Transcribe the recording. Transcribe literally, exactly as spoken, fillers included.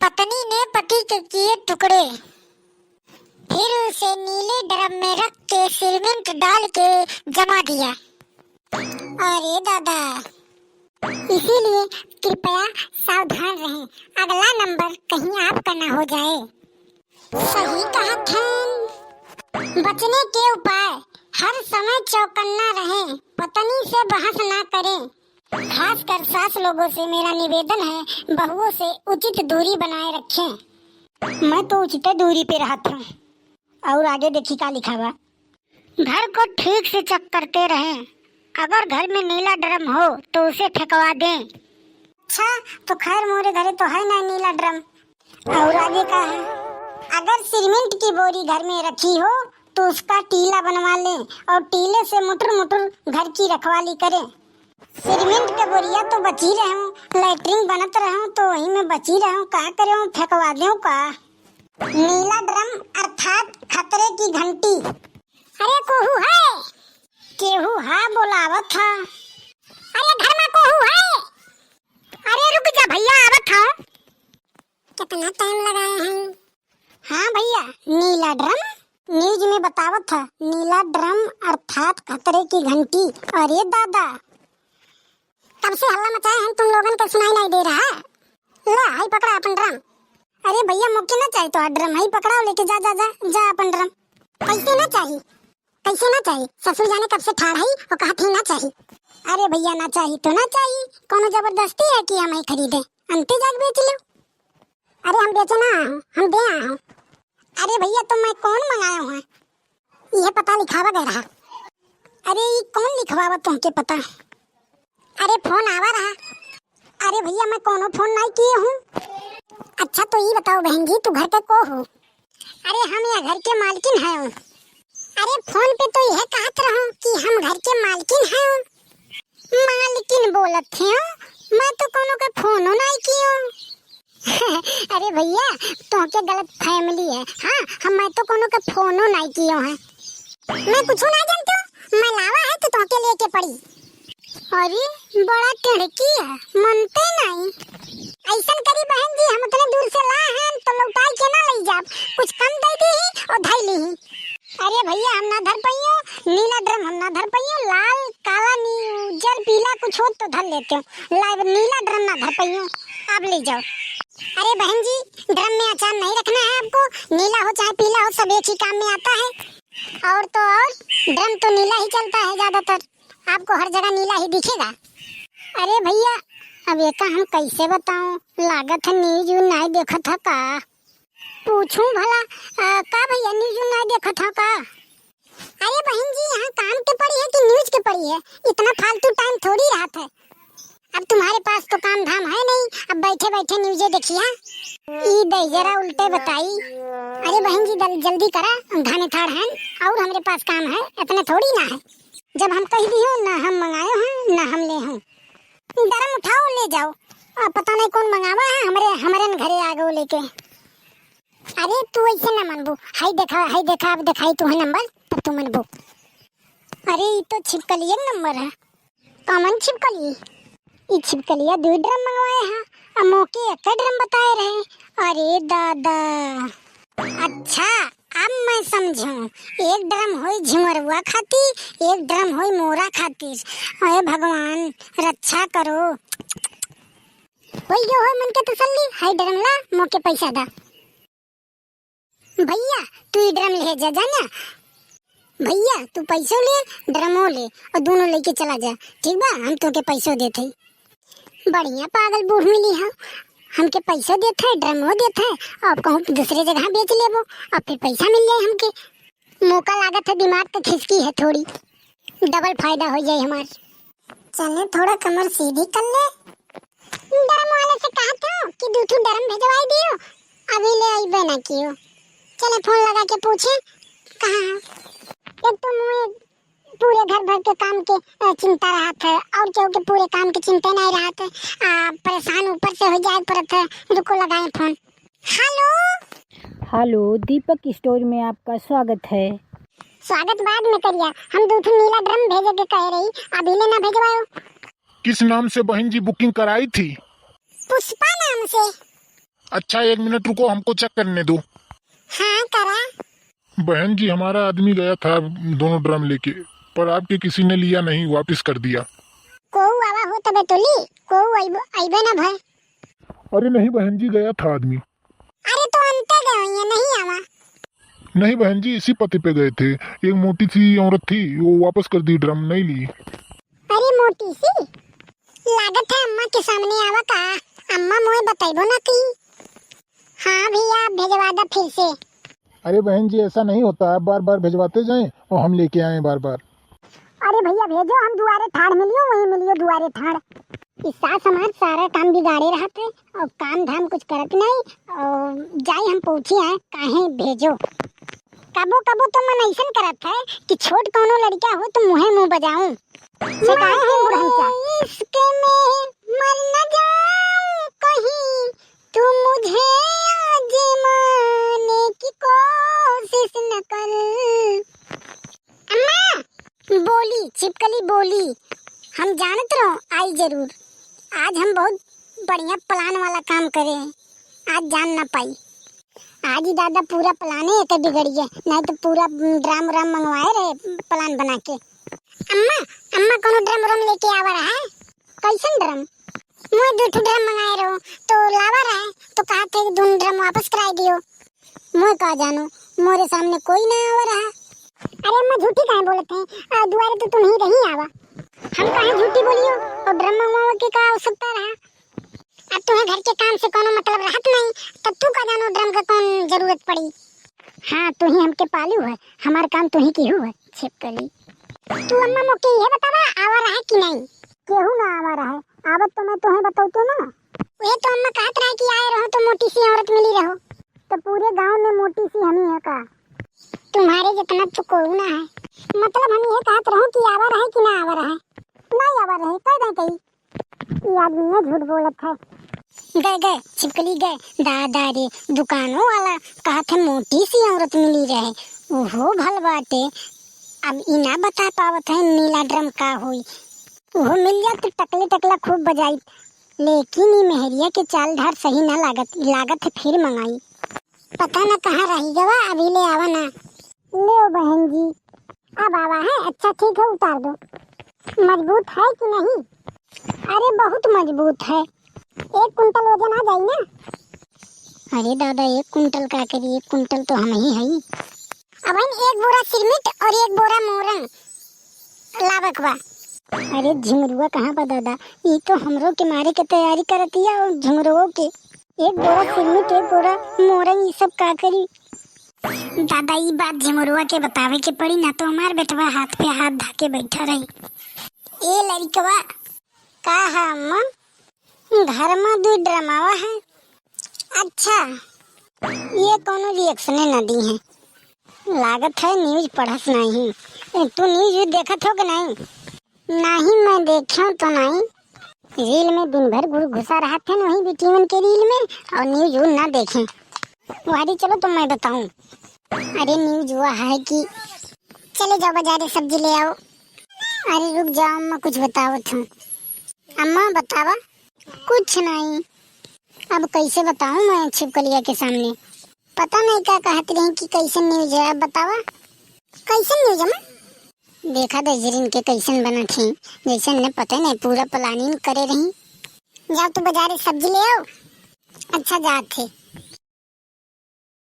पत्नी ने पति के किए टुकड़े, फिर उसे नीले ड्रम में रख के सीमेंट डाल के जमा दिया। अरे दादा, इसीलिए कृपया सावधान रहें, अगला नंबर कहीं आपका ना हो जाए। सही कहा थैन। बचने के उपाय, हर समय चौकन्ना रहें, पत्नी से बहस ना करें। खासकर सास लोगों से मेरा निवेदन है, बहुओं से उचित दूरी बनाए रखें। मैं तो उचित दूरी पे रहत हूँ। और आगे देखी का लिखा बा। घर को ठीक से चेक करते रहें, अगर घर में नीला ड्रम हो तो उसे फेंकवा दें। अच्छा, तो खैर मोरे घरे तो है ना नीला ड्रम। और आगे का है, अगर सीमेंट की बोरी घर में रखी हो तो उसका टीला बनवा लें और टीले से मुटुर मुटुर घर की रखवाली करें। सीमेंट के बोरिया तो बची रहूं, लैट्रिन बनत रहूं तो वही में बची रहूं, का करें, फेंकवा दें का? नीला ड्रम अर्थात खतरे की घंटी। अरे कोहू है? केहू हा बोलावत हा। अरे घर में कोहू है? अरे रुक जा भैया, आवत हा। कितना टाइम लगाए हैं? हाँ भैया, नीला ड्रम। न्यूज में बतावत है, नीला ड्रम अर्थात खतरे की घंटी। अरे दादा, तब से हल्ला मचाए हैं तुम लोगन के, सुनाई नहीं दे रहा है। ले, हई पकड़ा अपन ड्रम। अरे भैया, मोके ना चाही तो ड्रम, हई पकड़ाओ, लेके जा, जा, जा, जा अपन ड्रम। कैसे ना चाही? कैसे ना चाही? ससुर जाने कब से ठाड़ है, वो कहत ही ना चाही। अरे भैया, ना चाही तो ना चाही, कोनो जबरदस्ती है कि हम ही खरीदे? अंते जाके बेच लो। अरे हम बेचे ना आए हूँ, हम दे आए हूँ। अरे भैया, तो मैं कौन मंगाया हूँ? यह पता लिखावा गया रहा। अरे ई कौन लिखवावा तुमके पता? अरे फोन आवा रहा। अरे भैया, मैं कोनो फोन नहीं किए हूँ। अच्छा तो ई बताओ बहन जी, तू घर के को हो? अरे हम यह घर के मालकिन हैं। अरे फोन पे तो यह कहत रहो कि हम घर के मालकिन हैं। मालकिन बोलत है, मैं तो कोनो के फोनो नहीं कियो। अरे भैया, तोहके गलत फैमिली है। हाँ, हम, मैं तो कोनो के फोनो नहीं कियो है। मैं कुछ ना जानती हूँ, मैं लावा है तो तोहके लेके पड़ी। अरे बड़ा टेढ़की है, मनते नहीं। ऐसन करी बहन जी, हम उतने दूर से ला हैं तो लौटाई के ना ले जाब, कुछ कम दे दी और धई ली। अरे भैया, हम ना धर पाइयो, नीला ड्रम हम ना धर पाइयो, लाल, काला, नी-, उज्जर, पीला कुछ हो तो धर लेते हो, ला-, नीला ड्रम ना धर पाइयो, आप ले जाओ। अरे बहन जी, ड्रम में अचार नहीं रखना है आपको, नीला हो चाहे पीला हो, सब एक ही काम में आता है। और तो और, ड्रम तो नीला ही चलता है ज्यादातर, आपको हर जगह नीला ही दिखेगा। अरे भैया, अब एका हम कैसे बताऊं, लागत है न्यूज व्यूज नहीं देखत है का? पूछूं भला, अ, का भैया न्यूज व्यूज नहीं देखत हो का? अरे बहन जी, यहाँ काम के पड़ी है कि न्यूज के पड़ी है? इतना फालतू टाइम थोड़ी रहत है। अब तुम्हारे पास तो काम धाम है नहीं, अब बैठे बैठे न्यूजे देखिया। ई दे जरा उल्टे बताई। अरे बहन जी, दल-, जल्दी करा, घामे थाड़ हैं और हमरे पास काम है, इतने थोड़ी ना है। जब हम कह दियो, ना हम मंगायो हैं, ना हम ले हैं। ड्रम उठाओ, ले जाओ। अब पता नहीं कौन मंगावा है, हमरे, हमरे न घरे आ गो लेके। अरे तू ऐसे ना मनबू, हाई देखा, हाई देखा, अब देखाई तू है नंबर, तब तू मनबू। अरे ई तो छिपकलिए नंबर है। कमन छिपकली? ई छिपकलिया दुई ड्रम मंगवाए हैं, अब मोके एक ड्रम बताए रहे। अरे दादा, अच्छा अब मैं समझूं, एक ड्रम होई झिमरुआ खातिर, एक ड्रम होई मोरा खातिर। अरे भगवान, रक्षा करो। होई गयो होई मन के तसल्ली, हाई ड्रम ला, मोके पैसा दा। भैया, तू ई ड्रम ले जा, जाना। भैया, तू पैसो ले, ड्रमो ले, और दोनों लेके चला जा, ठीक बा? हम तोके पैसो देत हई। बढ़िया पागल बूढ़ मिली है, हमके पैसो देत है, ड्रमो देत है, और कहूँ दूसरे जगह बेच लेबो, और फिर पैसा मिल जाए हमके। मौका लागत है, दिमाग तो खिसकी है थोड़ी, डबल फायदा हो जाए हमार। चले, थोड़ा कमर सीधी कर ले। ड्रम वाले से कहत हो कि दू ठू ड्रम भेजवाई दियो, अभी ले अइबे ना कियो। चले, फोन लगा के पूछे, कहाँ है? एक तो मुझे पूरे घर भर के काम के, अ, चिंता रहत है, और केहू के पूरे काम के चिंता नहीं रहत है। आ, परेशान ऊपर से हो जाए पड़त है। रुको, लगाए फोन। हेलो। हेलो, दीपक स्टोर में आपका स्वागत है। स्वागत बाद में करिया, हम दू ठो नीला ड्रम भेजे के कहे रही, अभी ले ना भेजवायो। किस नाम से बहन जी बुकिंग कराई थी? पुष्पा नाम से। अच्छा, एक मिनट रुको, हमको चेक करने दो। हाँ, करा। बहन जी, हमारा आदमी गया था दोनों ड्रम लेके, पर आपके किसी ने लिया नहीं, वापस कर दिया। कोऊ आवा हो तबे तो ली, कोऊ अइबो, अइबे ना भय। अरे नहीं बहन जी, गया था आदमी। अरे तो अंते गए होइए, नहीं आवा। नहीं बहन जी, इसी पते पे गए थे। एक मोटी सी औरत थी, वो वापस कर दी ड्रम, नहीं ली। अरे मोटी सी, लागत है अम्मा के सामने आवा का? अम्मा मोए बतइबो ना की। हाँ भैया, भेजवा दा फिर से। अरे बहन जी, ऐसा नहीं होता, आप बार बार भिजवाते जाएं और हम लेके आए बार बार। अरे भैया भेजो, हम दुआरे ठाड़ मिलियो, वहीं मिलियो दुआरे ठाड़। ई सास हमार सारा काम बिगाड़े रहत है और काम धाम कुछ करत नहीं। और जाई हम पूछी हैं काहे भेजो। कबो कबो तो मन ऐसन करत है कि छोट कौनो लड़का हो तो मुँहे मुँह बजाऊं। से काहे है बुढ़न क्या? इश्क में मर न जाऊं कहीं, तू मुझे आजमाने की कोशिश न कर। अम्मा! बोली, छिपकली बोली, हम जानत रहो आई जरूर। आज हम बहुत बढ़िया प्लान वाला काम करे हैं, आज जान ना पाई। आज ही दादा पूरा प्लाने एकर बिगड़ गया, नहीं तो पूरा ड्राम व्राम मंगवाए रहे प्लान बना के। अम्मा, अम्मा कोनो ड्रम व्रम लेके आवा रहा है? कैसन ड्रम? मोए दू ठो ड्रम मंगाए रहो तो लावा रहा है, तो कहा थे कि दोनों ड्रम वापस कराए दियो। मोए का जानो, मोरे सामने कोई ना आवा रहा। अरे अम्मा झूठी काहे बोलत है? आ, दुआरे तो तुम ही रही आवा। हम काहे झूठी बोलियो? और ड्रम मंगवावे के का आवश्यकता रहा? अब तुम्हें घर के काम से कोनो मतलब रहत नहीं, तब तू का जानो ड्रम का कौन जरूरत पड़ी। हाँ, तू ही हमके पालू है, हमार काम तू ही किहू है, छिपकली। तू अम्मा मोके ये बतावा, आवा रहा कि नहीं? केहू ना आवा रहा है, आवत तो मैं तुम्हें बतौतो ना। ये तो अम्मा कहत रहा कि आए रहो तो मोटी सी औरत मिली रहो। तो पूरे गांव में मोटी सी हमी है का? तुम्हारे जितना तो कोई ना है। मतलब हम ये कहत रहो कि आवा रहे कि ना आवा रहे? नहीं आवा रहे, कह दें कही। ये आदमी ये झूठ बोलत है। गए, गए, छिपकली गए। दादा रे, दुकानों वाला कहत है मोटी सी औरत मिली रहे, उहो भल बाटे। अब ई ना बता पावत है नीला ड्रम का होई। उहो मिल जात तो टकले टकला खूब बजाइत, लेकिन ई मेहरिया के चाल ढाल सही ना लागत, लागत है फिर मंगाई। पता ना कहाँ रही गवा, अभी ले आवा ना। ले बहन जी, अब आवा है। अच्छा ठीक है, उतार दो। मजबूत है कि नहीं? अरे बहुत मजबूत है, एक कुंटल वजन आ जाई ना। अरे दादा, एक कुंटल का करी, एक कुंटल तो हम ही हई। अब एक बोरा सिरमिट और एक बोरा मोरंग लावक बा। अरे झिंगुरुआ कहाँ बा दादा? ई तो हमरो के मारे के तैयारी करतिया और झिंगुरुओ के। एक बोरा सिरमिट, एक बोरा मोरंग, ई सब का करी? दादा, ई बात झिंगुरुआ के बतावे के पड़ी, ना तो हमार बेटवा हाथ पे हाथ धाके बैठा रही। ए लड़कवा, का है अम्मा? घर में दो ड्रामावा है। अच्छा, ये कोनो रिएक्शने न दी है। लागत है न्यूज पढ़स नहीं। ए, तू न्यूज व्यूज देखत हो कि नहीं? नहीं, मैं देखा तो नहीं। रील में दिन भर घु-, घुसा रहत है वही बिटियन के रील में, और न्यूज व्यूज ना देखें। वारी चलो तो मैं बताऊं। अरे न्यूज हुआ है कि चले जाओ बाजारे सब्जी ले आओ। अरे रुक जाओ अम्मा, कुछ बतावत हूँ। अम्मा बतावा। कुछ नहीं। अब कैसे बताऊं मैं छिपकलिया के सामने? पता नहीं का कहत रही कि कैसन न्यूज है, अब बतावा। कैसन न्यूज अम्मा? देखा दे जिरिन के कैसन बनत ही, जैसन ने पता नहीं पूरा प्लानिंग करे रही। जाओ तू बाजारे सब्जी ले आओ। अच्छा जात है।